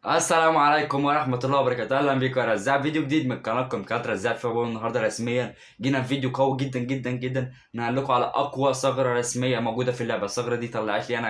السلام عليكم ورحمة الله وبركاته. أهلا بيكم يا رزاع، فيديو جديد من قناتكم قناة رزاع فيفا. النهاردة رسميا جينا في فيديو قوي جدا جدا جدا، نقل لكم على أقوى ثغرة رسمية موجودة في اللعبة. الثغرة دي طلعت لي أنا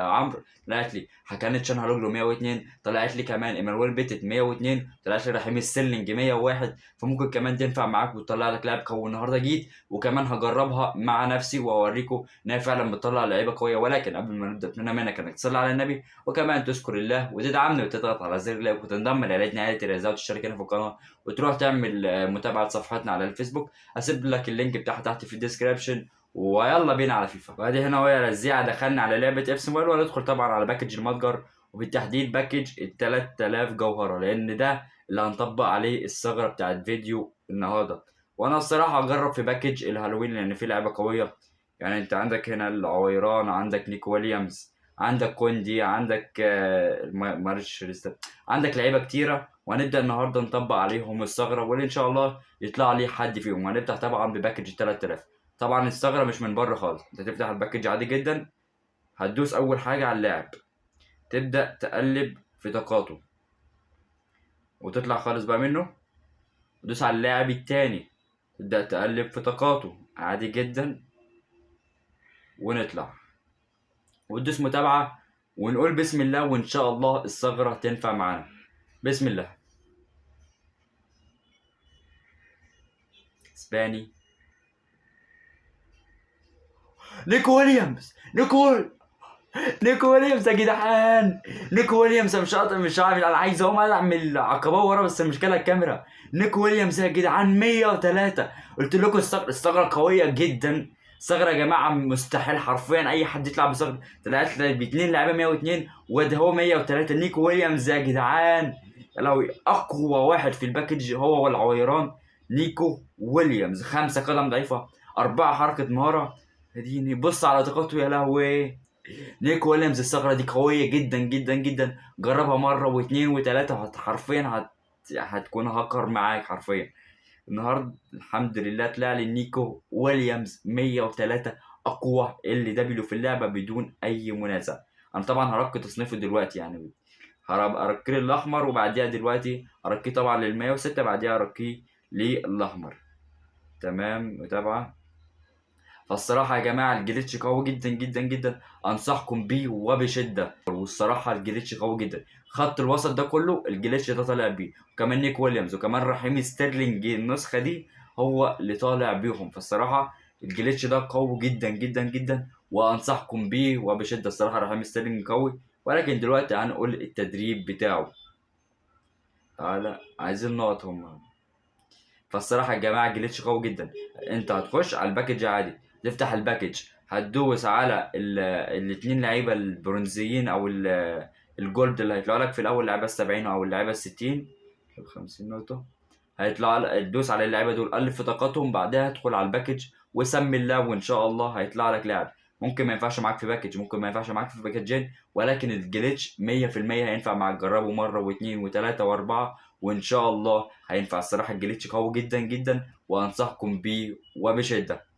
عمرو، طلعت لي حكانت شانهالوجلو 102، طلعت لي كمان إيمانويل بيتت 102، طلعت لي رحيم ستيرلينج 101. فممكن كمان تنفع معاك وتطلع لك لاعب قوي. النهارده جيت وكمان هجربها مع نفسي وأوريكم إنها فعلا بتطلع لعيبة قوية. ولكن قبل ما نبدأ أتمنى منك إنك تصلي على النبي، وكمان تذكر الله وتدعمني وتضغط على زر like وتنضم لعيلتنا عيلة الرزاق وتشترك هنا في القناة وتروح تعمل متابعة صفحتنا على الفيسبوك. هسيب لك ال link بتاعها تحت في ال description. ويلا بينا على فيفا. وادي هنا ويا رزيعة دخلنا على لعبة FC Mobile، وندخل طبعا على package المتجر، وبالتحديد package ال 3000 جوهرة، لأن ده اللي هنطبق عليه الثغرة بتاعت فيديو النهاردة. وأنا الصراحة هجرب في package الهالوين لأن فيه لعبة قوية. انت عندك هنا العويران، عندك نيكو ويليامز، عندك كوندي، عندك مارش ريستا، عندك لعيبة كتيرة. وهنبدا النهارده نطبق عليهم الثغرة، واللي ان شاء الله يطلع لي حد فيهم. وهنفتح طبعا ب package 3000. طبعا الثغرة مش من بره خالص، انت تفتح ال package عادي جدا، هتدوس اول حاجة على اللاعب، تبدا تقلب في طاقاته وتطلع خالص بقى منه، تدوس على اللاعب التاني، تبدا تقلب في طاقاته عادي جدا، ونطلع وتدوس متابعة ونقول بسم الله، وإن شاء الله الثغرة تنفع معانا. بسم الله. اسباني، نيكو ويليامز، نيكو ويليامز يا جدعان، نيكو ويليامز. مش قاطع، مش عارف، انا عايز اقوم اعمل عقبه ورا، بس المشكلة الكاميرا. نيكو ويليامز يا جدعان 103. قلت لكم الثغرة قوية جدا. ثغرة يا جماعة مستحيل حرفيا أي حد يطلع بثغرة. طلعت لي باتنين لعيبة 102، وده هو 103. نيكو ويليامز يا جدعان، يا لهوي، أقوى واحد في ال package هو والعويران. نيكو ويليامز 5 قدم ضعيفة، 4 حركة مهارة. اديني بص على طاقته يا لهوي. نيكو ويليامز الثغرة دي قوية جدا جدا جدا، جربها مرة واتنين وتلاتة، حرفيا هتكون هاكر معاك حرفيا. النهارده الحمد لله طلع لي نيكو ويليامز 103، اقوى LW في اللعبة بدون اي منازع. انا طبعا هرقي تصنيفه دلوقتي، هربقى ارقيه للاحمر، وبعديها دلوقتي ارقيه طبعا لل 106، بعديها ارقيه للاحمر. تمام، متابعه. فالصراحه يا جماعة ال glitch قوي جدا جدا جدا، انصحكم بيه وبشدة. والصراحة ال glitch قوي جدا، خط الوسط ده كله ال glitch ده طالع بيه، وكمان نيك ويليامز، وكمان رحيم ستيرلينج النسخة دي هو اللي طالع بيهم. فالصراحه ال glitch ده قوي جدا جدا جدا، وانصحكم بيه وبشدة. الصراحة رحيم ستيرلينج قوي، ولكن دلوقتي هنقول التدريب بتاعه. تعالى عايزين نقط هم. فالصراحه يا جماعة ال glitch قوي جدا. انت هتخش على ال package عادي، تفتح ال package، هتدوس على الاتنين لعيبة البرونزيين او ال gold اللي هيطلعوا لك في الاول، اللعيبة السبعين او اللعيبة الستين، 50 نقطة هيطلع لك. تدوس على اللعيبة دول، قلب في طاقتهم، بعدها ادخل على ال package وسمي اللاعب، وان شاء الله هيطلع لك لاعب. ممكن ما ينفعش معاك في package، ممكن ما ينفعش معاك في باكجين، ولكن ال glitch مية في المية هينفع معاك. جربه مرة واتنين وتلاتة واربعة وان شاء الله هينفع. الصراحة ال glitch قوي جدا جدا، وانصحكم بيه وبشدة.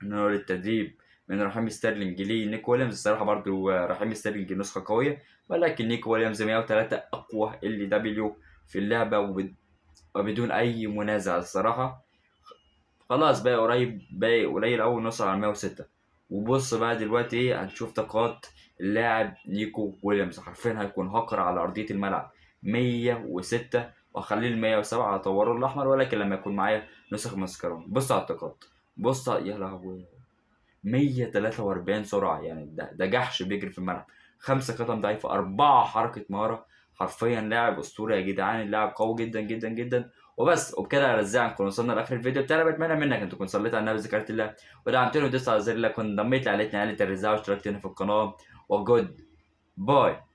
نقول التدريب من رحيم ستيرلينج ليه نيك ويليامز. الصراحة برضو رحيم ستيرلينج نسخة قوية، ولكن نيك ويليامز 103 أقوى LW في اللعبة وبدون أي منازع. الصراحة خلاص بقى قريب، باقي قليل أوي نوصل على 106. وبص بقى دلوقتي إيه، هنشوف طاقات اللاعب نيكو ويليامز. حرفيا هيكون هاكر على أرضية الملعب. 106، وأخليه ال 107، هطوره الأحمر، ولكن لما يكون معايا نسخ ماسكارون. بص على الطاقات، بص يا لهوي، 143 سرعة، ده جحش بيجري في الملعب. 5 قدم ضعيفة، 4 حركة مهارة، حرفيا لاعب أسطوري يا جدعان. اللاعب قوي جدا جدا جدا. وبس، وبكده يا رزاع نكون وصلنا لاخر الفيديو بتاعنا. بتمنى منك ان تكون صليت على النبي ذكرت الله ودعمتني ودوست على زر like وانضميت لعائلتنا عائلة الرزاع واشتركت هنا في القناة. و goodbye.